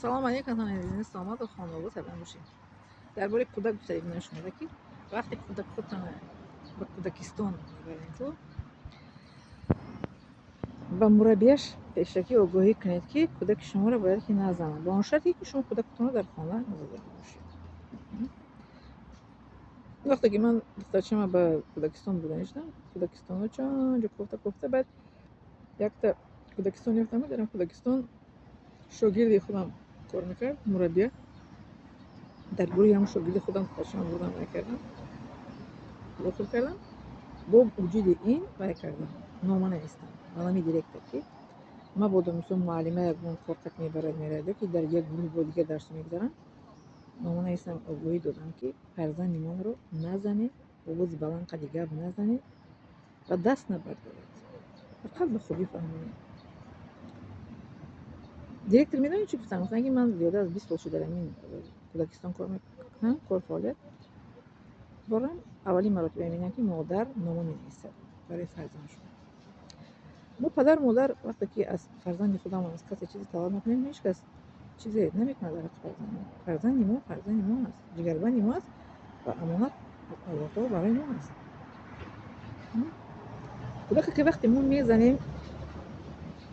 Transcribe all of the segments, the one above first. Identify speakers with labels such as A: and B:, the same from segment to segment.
A: Салом алейкум, азизон, саломату хонавода сарбаланд бошед. Дар бораи кӯдак гуфта будам шумода, ки вақте кӯдак худтона ба кӯдакистон мебарем, ту ба мураббияш пешакӣ огоҳӣ кунед, ки кӯдаки шуморо бояд ки назанад, бо он шарте ки шумо кӯдакатонро дар хона назада бошед. Вақте ки ман духтарчама ба кӯдакистон бурда шудам, кӯдакистонҳо чанд ҷо кофта кофта, баъд якта кӯдакистон ёфтам. Дар ин кӯдакистон шогирди худам кор мекард, мураббия. Дар гурӯҳи ҳамн шогирди худам духтарчама бурдам, вай кардам, дохил кардам. Бо вуҷуди ин вай кардам, нома навистам ба номи директор, ки мабодо, мисол, муаллима ягон коркат мебарад, меравад ё ки дар як гурӯҳ бо дигар дарсо мегузаранд. Нома навистам, огоҳӣ додам, ки фарзанди манро назанед, овози баланд қади гап назанед ва даст набардоред, фақат ба хубӣ фаҳмонед. Директор медонед, чӣ гуфтам? Гуфтанд, ки ман зиёда аз 20 сол шуд дар ҳамин кӯдакистон кор мекунам, кор фаъолият дорам, аввалин маротиба мебинам, ки модар нома менависад барои фарзандшон. Мо, падару модар, вақте ки аз фарзанди худамон, аз касе чизе талаб мекунем, ҳеҷ кас чизе намекунад дар ҳаққи фарзанди мо. Фарзанди мо фарзанди мо аст, ҷигарбанди мо аст ва амонат Аллоҳ таоло барои мо аст. Кӯдаке ки вақте мо мезанем,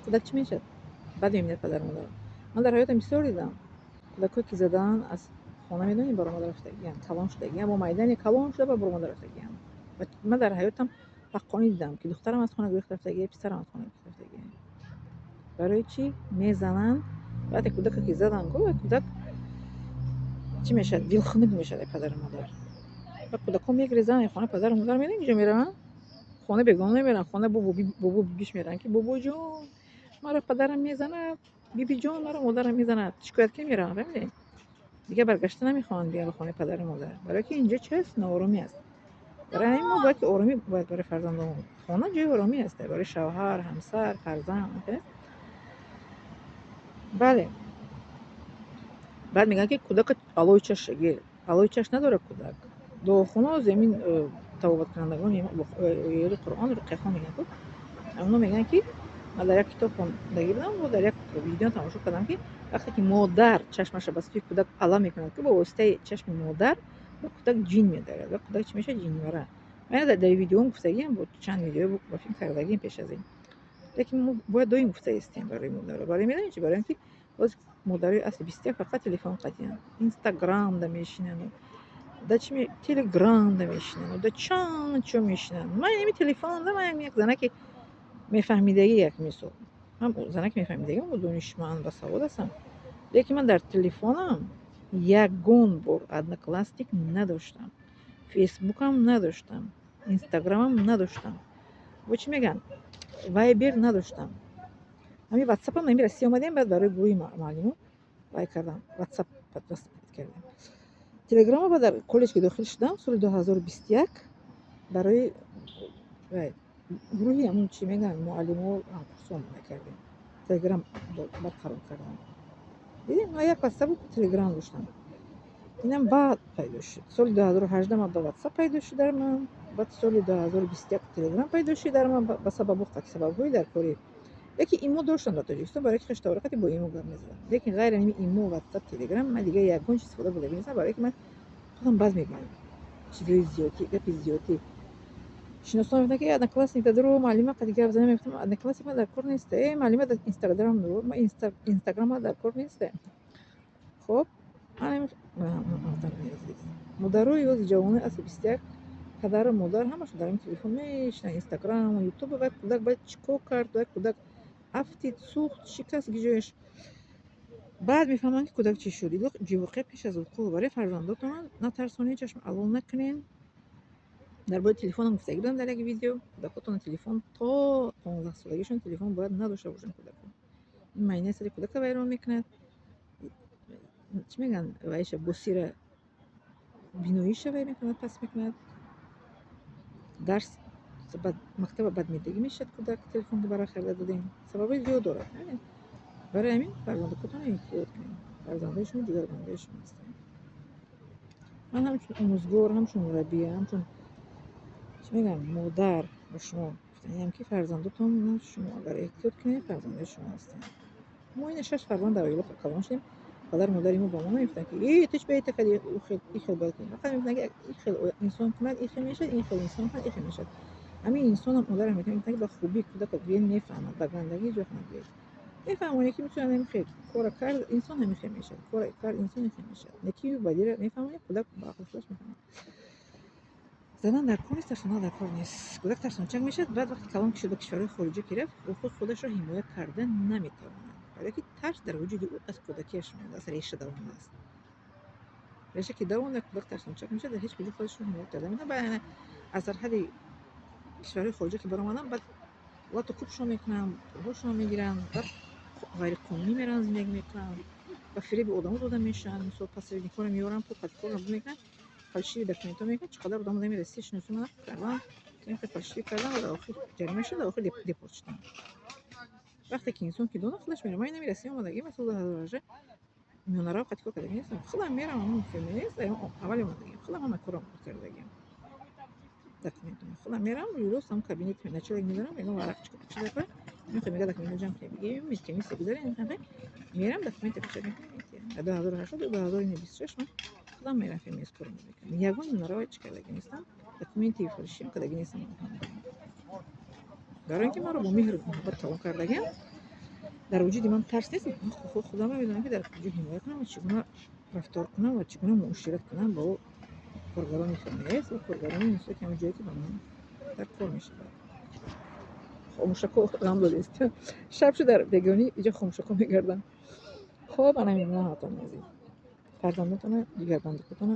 A: кӯдак чӣ мешавад? Бад мебинад падару модарро. Ман дар ҳаётам бисёр дидам, кӯдакҳое ки задаанд, аз хона, медонӣ, баромада рафтагианд, калон шудагианд, бо майдани калон шуда ба баромада рафтагианд. Ман дар ҳаётам ҳаққонӣ дидам, ки духтарам аз хона гурехта рафтагия, писарам аз хона гурехта рафтагия. Барои чӣ мезананд? Вақте кӯдаке ки заданд, ку кӯдак чӣ мешавад? Дилхунук мешавад падару модар. Ва кӯдакҳо мегирезанд хона падару модар, медонӣ, куҷо мераванд? Хона бегона намеранд, хона бо бобо бибиш мераванд, ки бобоҷон, маро падарам мезанад, бибиҷон, маро модарам мезанад. Шикоят ки мераванд, фаҳмидед? Дигар баргашта намехоҳанд биёянд ба хонаи падару модар, барое ки инҷо чи аст? Нооромӣ аст. Барои ҳамин мо бояд ки оромӣ бояд барои фарзандонмон. Хона ҷои оромӣ аст барои шавҳар, ҳамсар, фарзанд. Бале, баъд мегӯянд, ки кӯдака алои чашм гир. Алои чашм надорад кӯдак. Дуохона замин табобаткунандагони оёи Қуръон, руқияхон мегӯянд ку, онҳо мегӯянд, ки ман дар як китоб хондагӣ будам, дар як видео тамошо кардам, ки вақте ки модар чашмаша ба сӯи кӯдак ала мекунад, ки бо воситаи чашми модар ба кӯдак ҷин медарад ва кӯдак чӣ мешавад? Ҷинвара. Ман дар видеом гуфтагиам, бо чанд видео ба филм кардагием пеш аз ин, лекин мо бояд доим гуфта истем барои модаро. Барои медонед чи? Барои ин ки боз модарои асри 21 фақат телефон қатианд, Инстаграмда мешинану да чи, Телеграмда мешинану да чанд чо мешинанд. Ман ими телефонда ман як занаки мефаҳмидагӣ, як мисол, ман занаки мефаҳмидагӣ, донишманд, басавод ҳастам, лекин ман дар телефонам ягон бор Одноклассник надоштам, Фейсбукам надоштам, Инстаграмам надоштам, бо чӣ мегӯянд, Вайбер надоштам. Ҳамин Ватсапам ами Россия омадем, баъд барои гурӯҳи муаллимо вай кардам, Ватсап кардем. Телеграма ба дар коллеҷ ки дохил шудам соли 2021, барои гурӯҳи ҳамун, чӣ мегӯянд, муаллимо, ҳамкурсон кардем, Телеграм барқарор кардам. Дидем, ман як Ватсапу Телеграм доштам. Инам баъд пайдо шуд. Соли 2018 ман ба Ватсап пайдо шуд дар ман, баъд соли 2021 Телеграм пайдо шуд дар ман, ба сабабу сабабҳои дар кори. Яке ИМО доштам дар Тоҷикистон, барои ки хештаворақати бо ИМО гап мезадам, лекин ғайр ами ИМО, Ватсап, Телеграм ман дигар ягон чиз истифода бурдагӣ нестам, барое ки ман худам бад мебинам чизои зиёдӣ, гапи зиёдӣ. Шиносон мегуфтанд, ки Одноклассник даро, муаллима қади гап зана. Мегуфтам, Одноклассник ман дар кор неста, э муаллима дар Инстаграм даро, ман Инстаграма дар кор неста. Хоб, модарои ҳози ҷавонои асри 21, падару модар ҳамашон дар ин телефон мешинанд, Инстаграм, Ютуб. Вай кӯдак бояд чӣ кор кард? Вай кӯдак афтид, сӯхт, шикаст гиҷояш, баъд мефаҳманд, ки кӯдак чӣ шуд. Ҷивоқе пеш аз вуқӯъ барои фарзандотон натарсонед, чашм алол накунед. Дар бораи телефонам гуфтагӣ будам дар як видео: кӯдакотон телефон то 15 солагишон телефон бояд надошта бошанд. Кӯдакон, ин майнаи сари кӯдака вайрон мекунад, чӣ мегӯянд, вайша босира, биноиша вай мекунад, паст мекунад, дарс, мактаба бадмедагӣ мешавад. Кӯдак телефон бара харда додем, сабабҳои зиёд дорад. Барои ҳамин фарзандакотонро эҳтиёт кунед. Фарзандои шумо ҷигарбандаи шумо ҳастанд. Ман ҳамчун омӯзгор, ҳамчун мураббия, ҳамчун, чӣ мегӯям, модар ба шумо гуфтаниям, ки фарзандотон, шумо агар эҳтиёт кунед, фарзандои шумо ҳастанд. Мо ина шаш фарзанд дар оила калон шудем. Падару модари мо ба мо намегуфтанд, ки э, ту чӣ ба ита кардӣ, ин хел бояд кунӣ. Фақат мегуфтанд, ки ин хел инсон кунад, ин хел мешавад, ин хел инсон кунад, ин хел мешавад. Ҳамин инсонам, модарам мегуфтанд, ки ба хубии кӯдака гӯед, мефаҳмад, ба гандагӣ ҳеҷ вақт нагӯед. Мефаҳмонед, ки мисол ҳамин хел кора кард, инсон ҳамин хел мешавад, кора кард, инсон ин хел мешавад. Некию бадиро мефаҳмонед, кӯдак ба ақли худаш мефаҳмад. Задан дар кор нест, тарсондан дар кор нест. Кӯдак тарсончак мешавад, баъд вақте калон ки шуд, ба кишварҳои хориҷа ки рафт, ӯ худашро ҳимоя карда наметавонад. Барое ки тарс дар вуҷуди ӯ аз кӯдакиаш мондааст, реша давондааст. Реша ки давонда, кӯдак тарсончак мешавад, дар ҳеҷ куҷо худашро ҳимоя карда наметавонад. Баъд аз сарҳади кишварҳои хориҷа ки баромаданд, баъд лату кӯбшон мекунанд, пулҳошонро мегиранд, баъд ғайриқонунӣ мераванд, зиндагӣ мекунанд, ба фиреби одамо дода мешаванд. Мисол, посредникҳоро меоранд, пул қати корро мекунанд, фальшивый документҳо мекунанд. Чӣ қадар одамо дар Россия шиносӣ мана карданд, фальшивый карданд ва дар охир ҷарима шуданд, дар охир депорт шуданд. Вақте ки инсон ки донад, худаш меравад. Ман инами Россия омадагим, аз соли 2018 миёнарав қати кор кардагӣ нестам. Худам меравам, ҳамон ФМС аввали омадагим, худам ҳама корро кардагиам, документҳо. Худам меравам, юрос ҳам кабинет начальник медорам, мегӯям, варақ чӣ дар мехоҳем, мега, документҳо ҷамъ кунем, бигем медкомиссия гузарем, мерам, документро печать мекунам. 2008 ду 2026 ман худам мерам, ФМС корро мекунам. Ягон миёнарава чӣ кардагӣ нестам, документи фальшивый кардагӣ нестам. Барои ин ки маро бо меҳру муҳаббат калон кардагиам, дар вуҷуди ман тарс нест. Худам медонам, ки дар куҷо ҳимоя кунам ва чӣ гуна рафтор кунам ва чӣ гуна муошират кунам бо коргарони ФМС ва коргарони мисол ки ҳамон ҷое, ки ба ман дар кор мешавад. Хомӯшако ғам додест, шаб шуд, дар бегонӣ иҷо хомӯшако мегарданд. Хоб, ана мемонам. Ҳаматони азиз, фарзандотона, ҷигарбандикотона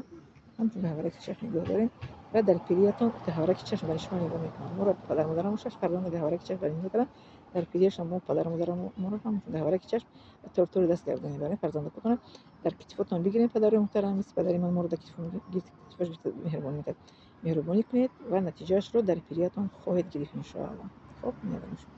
A: ҳамчун гаҳвораки чашм нигоҳ дорем ва дар пириятон гаҳвораки чашм барои шумо нигоҳ мекунанд. Моро падару модарамо шаш фарзанда гаҳвораки чашм барои нигоҳ карданд, дар пирияшон мо падару модарамо моро ҳамчун гаҳвораки чашм ва тортори даст гардонем. Барои фарзандакотона дар китфотон бигирем. Падарои муҳтарам, мисли падари ман моро дар китфош гирифта меҳрубонӣ мекард. Меҳрубонӣ кунед ва натиҷаашро дар пириятон хоҳед гирифт, иншоалло. Хоб, меҳрубон шумо.